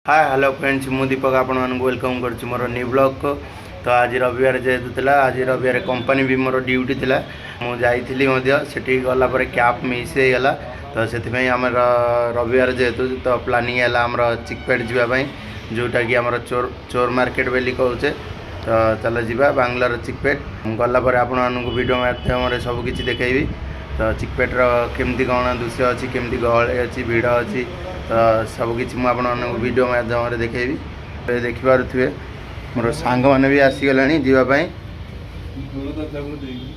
ହାଏ, hello friends, ମୁଁ ଦୀପକ ଆପଣମାନଙ୍କୁ welcome କରୁଛି ମୋର ନ୍ୟୁ ବ୍ଲଗ୍କୁ। ତ ଆଜି ରବିବାର ଯେହେତୁ ଥିଲା, ଆଜି ରବିବାର କମ୍ପାନୀ ବି ମୋର ଡ୍ୟୁଟି ଥିଲା। ମୁଁ ଯାଇଥିଲି ମଧ୍ୟ। ସେଠିକି ଗଲା ପରେ କ୍ୟାବ୍ ମିସ୍ ହେଇଗଲା। ତ ସେଥିପାଇଁ ଆମର ରବିବାର ଯେହେତୁ, ତ ପ୍ଲାନିଂ ହେଲା ଆମର ଚିକପେଟ୍ ଯିବା ପାଇଁ, ଯେଉଁଟାକି ଆମର ଚୋର ଚୋର ମାର୍କେଟ ବୋଲି କହୁଛେ। ତ ଚାଲ ଯିବା ବାଙ୍ଗଲୋର ଚିକପେଟ୍। ମୁଁ ଗଲା ପରେ ଆପଣମାନଙ୍କୁ ଭିଡ଼ିଓ ମାଧ୍ୟମରେ ସବୁ କିଛି ଦେଖେଇବି। ତ ଚିକପେଟ୍ର କେମିତି କ'ଣ ଦୃଶ୍ୟ ଅଛି, କେମିତି ଗହଳି ଅଛି, ଭିଡ଼ ଅଛି, ତ ସବୁକିଛି ମୁଁ ଆପଣମାନଙ୍କୁ ଭିଡ଼ିଓ ମାଧ୍ୟମରେ ଦେଖେଇବି। ଏବେ ଦେଖିପାରୁଥିବେ, ମୋର ସାଙ୍ଗମାନେ ବି ଆସିଗଲେଣି ଯିବା ପାଇଁ। ଦେଇକି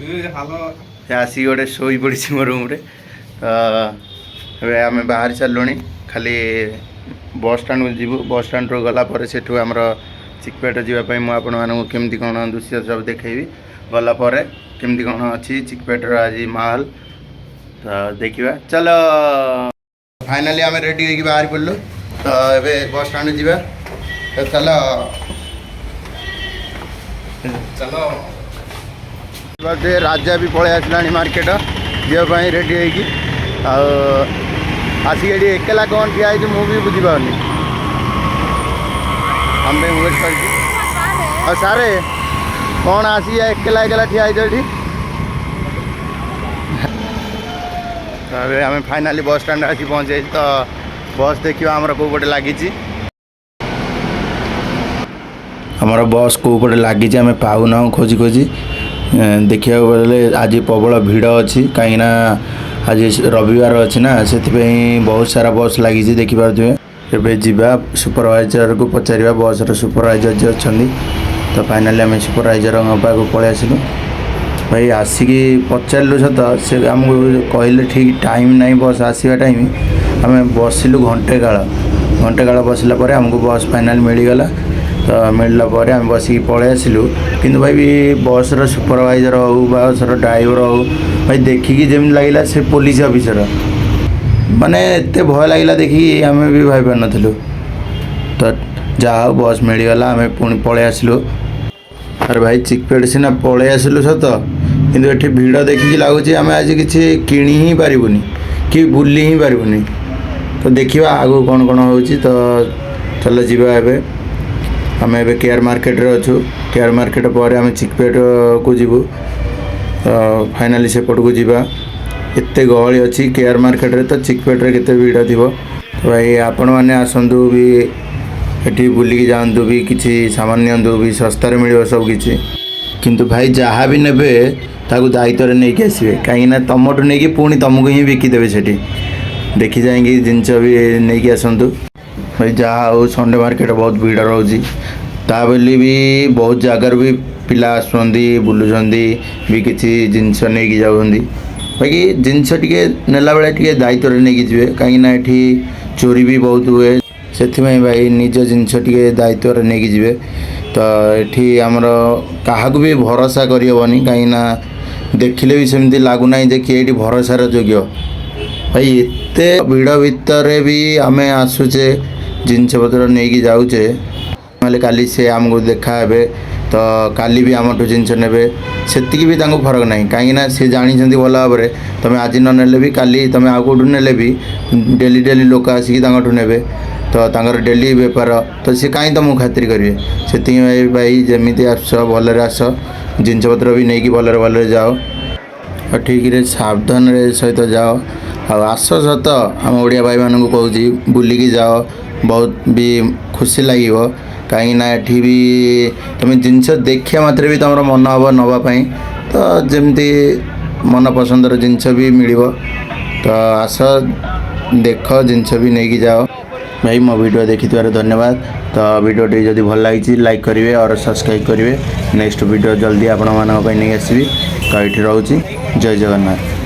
ଏ ହାଲ। ସେ ଆସିକି ଗୋଟେ ଶୋଇ ପଡ଼ିଛି ମୋ ରୁମ୍ରେ। ତ ଏବେ ଆମେ ବାହାରି ସାରିଲୁଣି, ଖାଲି ବସ୍ ଷ୍ଟାଣ୍ଡକୁ ଯିବୁ। ବସ୍ ଷ୍ଟାଣ୍ଡରୁ ଗଲା ପରେ ସେଠୁ ଆମର ଚିକପେଟ ଯିବା ପାଇଁ ମୁଁ ଆପଣମାନଙ୍କୁ କେମିତି କ'ଣ ଦୃଶ୍ୟ ସବୁ ଦେଖେଇବି। ଗଲା ପରେ କେମିତି କ'ଣ ଅଛି ଚିକପେଟର ଆଜି ମାହୋଲ, ତ ଦେଖିବା ଚାଲ। ଫାଇନାଲି ଆମେ ରେଡ଼ି ହେଇକି ବାହାରି ପଡ଼ିଲୁ। ତ ଏବେ ବସ୍ ଷ୍ଟାଣ୍ଡ ଯିବା। ତ ଚାଲ। ଚାଲ। ସେ ରାଜା ବି ପଳେଇ ଆସିଲାଣି ମାର୍କେଟ ଯିବା ପାଇଁ ରେଡ଼ି ହେଇକି। ଆଉ ଆସିକି ଏଠି ଏକଲା କ'ଣ ଠିଆ ହେଇଛି, ମୁଁ ବି ବୁଝିପାରୁନି। ଆମ ପାଇଁ ୱେଟ୍ କରିଛି। ଆଉ ସାରେ, କ'ଣ ଆସିକି ଏକଲା ଏକଲା ଠିଆ ହେଇଛ ଏଠି? ତ ଏବେ ଆମେ ଫାଇନାଲି ବସ୍ ଷ୍ଟାଣ୍ଡ ଆସି ପହଞ୍ଚି ଯାଇଛି। ତ ବସ୍ ଦେଖିବା ଆମର କେଉଁ ପଟେ ଲାଗିଛି। ଆମର ବସ୍ କେଉଁ ପଟେ ଲାଗିଛି, ଆମେ ପାଉନାହୁଁ ଖୋଜି ଖୋଜି। ଦେଖିବାକୁ ଗଲେ ଆଜି ପ୍ରବଳ ଭିଡ଼ ଅଛି, କାହିଁକିନା ଆଜି ରବିବାର ଅଛି ନା, ସେଥିପାଇଁ ବହୁତ ସାରା ବସ୍ ଲାଗିଛି, ଦେଖିପାରୁଥିବେ। ଏବେ ଯିବା, ସୁପରଭାଇଜରକୁ ପଚାରିବା, ବସ୍ର ସୁପରଭାଇଜର ଯିଏ ଅଛନ୍ତି। ତ ଫାଇନାଲି ଆମେ ସୁପରଭାଇଜରଙ୍କ ପାଖକୁ ପଳେଇ ଆସିଲୁ। ଭାଇ, ଆସିକି ପଚାରିଲୁ ସତ, ସେ ଆମକୁ କହିଲେ ଠିକ୍ ଟାଇମ୍ ନାହିଁ ବସ୍ ଆସିବା ଟାଇମ୍। ଆମେ ବସିଲୁ ଘଣ୍ଟେ କାଳ। ଘଣ୍ଟେ କାଳ ବସିଲା ପରେ ଆମକୁ ବସ୍ ଫାଇନାଲ୍ ମିଳିଗଲା। ତ ମିଳିଲା ପରେ ଆମେ ବସିକି ପଳେଇ ଆସିଲୁ। କିନ୍ତୁ ଭାଇ, ବସ୍ର ସୁପରଭାଇଜର ହେଉ, ବସ୍ର ଡ୍ରାଇଭର ହେଉ, ଭାଇ, ଦେଖିକି ଯେମିତି ଲାଗିଲା ସେ ପୋଲିସ ଅଫିସର। ମାନେ ଏତେ ଭୟ ଲାଗିଲା ଦେଖିକି, ଆମେ ବି ଭାବିପାରୁନଥିଲୁ। ତ ଯାହା ହଉ, ବସ୍ ମିଳିଗଲା, ଆମେ ପୁଣି ପଳେଇ ଆସିଲୁ। ଆରେ ଭାଇ, ଚିକପେଟ୍ ସିନା ପଳେଇ ଆସିଲୁ ସତ, କିନ୍ତୁ ଏଠି ଭିଡ଼ ଦେଖିକି ଲାଗୁଛି ଆମେ ଆଜି କିଛି କିଣି ହିଁ ପାରିବୁନି କି ବୁଲି ହିଁ ପାରିବୁନି। ତ ଦେଖିବା ଆଗକୁ କ'ଣ କ'ଣ ହେଉଛି। ତ ଚାଲ ଯିବା ଏବେ। ଆମେ ଏବେ କେଆର୍ ମାର୍କେଟରେ ଅଛୁ। କେଆର୍ ମାର୍କେଟ ପରେ ଆମେ ଚିକପେଟକୁ ଯିବୁ। ତ ଫାଇନାଲି ସେପଟକୁ ଯିବା। ଏତେ ଗହଳି ଅଛି କେଆର୍ ମାର୍କେଟରେ, ତ ଚିକପେଟରେ କେତେ ଭିଡ଼ ଥିବ। ତ ଭାଇ, ଆପଣମାନେ ଆସନ୍ତୁ ବି, ଏଠି ବୁଲିକି ଯାଆନ୍ତୁ ବି, କିଛି ସାମାନ ନିଅନ୍ତୁ ବି, ଶସ୍ତାରେ ମିଳିବ ସବୁ କିଛି। କିନ୍ତୁ ଭାଇ, ଯାହା ବି ନେବେ ତାକୁ ଦାୟିତ୍ୱରେ ନେଇକି ଆସିବେ, କାହିଁକିନା ତମଠୁ ନେଇକି ପୁଣି ତମକୁ ହିଁ ବିକିଦେବେ ସେଠି। ଦେଖି ଯାଇକି ଜିନିଷ ବି ନେଇକି ଆସନ୍ତୁ। ଭାଇ, ଯାହା ହଉ, ସଣ୍ଡେ ମାର୍କେଟ ବହୁତ ଭିଡ଼ ରହୁଛି। ତା ବୋଲି ବି ବହୁତ ଜାଗାରୁ ବି ପିଲା ଆସୁଛନ୍ତି, ବୁଲୁଛନ୍ତି ବି, କିଛି ଜିନିଷ ନେଇକି ଯାଉଛନ୍ତି। ବାକି ଜିନିଷ ଟିକେ ନେଲା ବେଳେ ଟିକେ ଦାୟିତ୍ୱରେ ନେଇକି ଯିବେ, କାହିଁକିନା ଏଠି ଚୋରି ବି ବହୁତ ହୁଏ। ସେଥିପାଇଁ ଭାଇ, ନିଜ ଜିନିଷ ଟିକେ ଦାୟିତ୍ୱରେ ନେଇକି ଯିବେ। ତ ଏଠି ଆମର କାହାକୁ ବି ଭରସା କରିହେବନି, କାହିଁକିନା ଦେଖିଲେ ବି ସେମିତି ଲାଗୁନାହିଁ ଯେ କିଏ ଏଠି ଭରସାର ଯୋଗ୍ୟ। ଭାଇ, ଏତେ ଭିଡ଼ ଭିତରେ ବି ଆମେ ଆସୁଛେ, ଜିନିଷପତ୍ର ନେଇକି ଯାଉଛେ। ନହେଲେ କାଲି ସେ ଆମକୁ ଦେଖା ହେବେ, ତ କାଲି ବି ଆମଠୁ ଜିନିଷ ନେବେ। ସେତିକି ବି ତାଙ୍କୁ ଫରକ ନାହିଁ, କାହିଁକିନା ସେ ଜାଣିଛନ୍ତି ଭଲ ଭାବରେ, ତୁମେ ଆଜି ନ ନେଲେ ବି କାଲି ତୁମେ ଆଉ କେଉଁଠୁ ନେଲେ ବି ଡେଲି ଡେଲି ଲୋକ ଆସିକି ତାଙ୍କଠୁ ନେବେ। ତ ତାଙ୍କର ଡେଲି ବେପାର, ତ ସେ କାହିଁ ତୁମକୁ ଖାତିର କରିବେ? ସେଥିପାଇଁ ଭାଇ, ଯେମିତି ଆସୁଛ ଭଲରେ ଆସ, ଜିନିଷପତ୍ର ବି ନେଇକି ଭଲରେ ଭଲରେ ଯାଅ, ଆଉ ଠିକ୍ରେ ସାବଧାନରେ ସହିତ ଯାଅ। ଆଉ ଆସ ସତ, ଆମ ଓଡ଼ିଆ ଭାଇମାନଙ୍କୁ କହୁଛି, ବୁଲିକି ଯାଅ, ବହୁତ ବି ଖୁସି ଲାଗିବ। କାହିଁକିନା ଏଠି ବି ତୁମେ ଜିନିଷ ଦେଖିବା ମାତ୍ରେ ବି ତୁମର ମନ ହେବ ନେବା ପାଇଁ। ତ ଯେମିତି ମନ ପସନ୍ଦର ଜିନିଷ ବି ମିଳିବ। ତ ଆସ, ଦେଖ, ଜିନିଷ ବି ନେଇକି ଯାଅ। ଭାଇ, ମୋ ଭିଡ଼ିଓ ଦେଖିଥିବାରୁ ଧନ୍ୟବାଦ। ତ ଭିଡ଼ିଓଟି ଯଦି ଭଲ ଲାଗିଛି, ଲାଇକ୍ କରିବେ और ସବସ୍କ୍ରାଇବ୍ କରିବେ। ନେକ୍ସଟ ଭିଡ଼ିଓ ଜଲ୍ଦି ଆପଣମାନଙ୍କ ପାଇଁ ନେଇ ଆସିବି। ତ ଏଇଠି ରହୁଛି। ଜୟ ଜଗନ୍ନାଥ।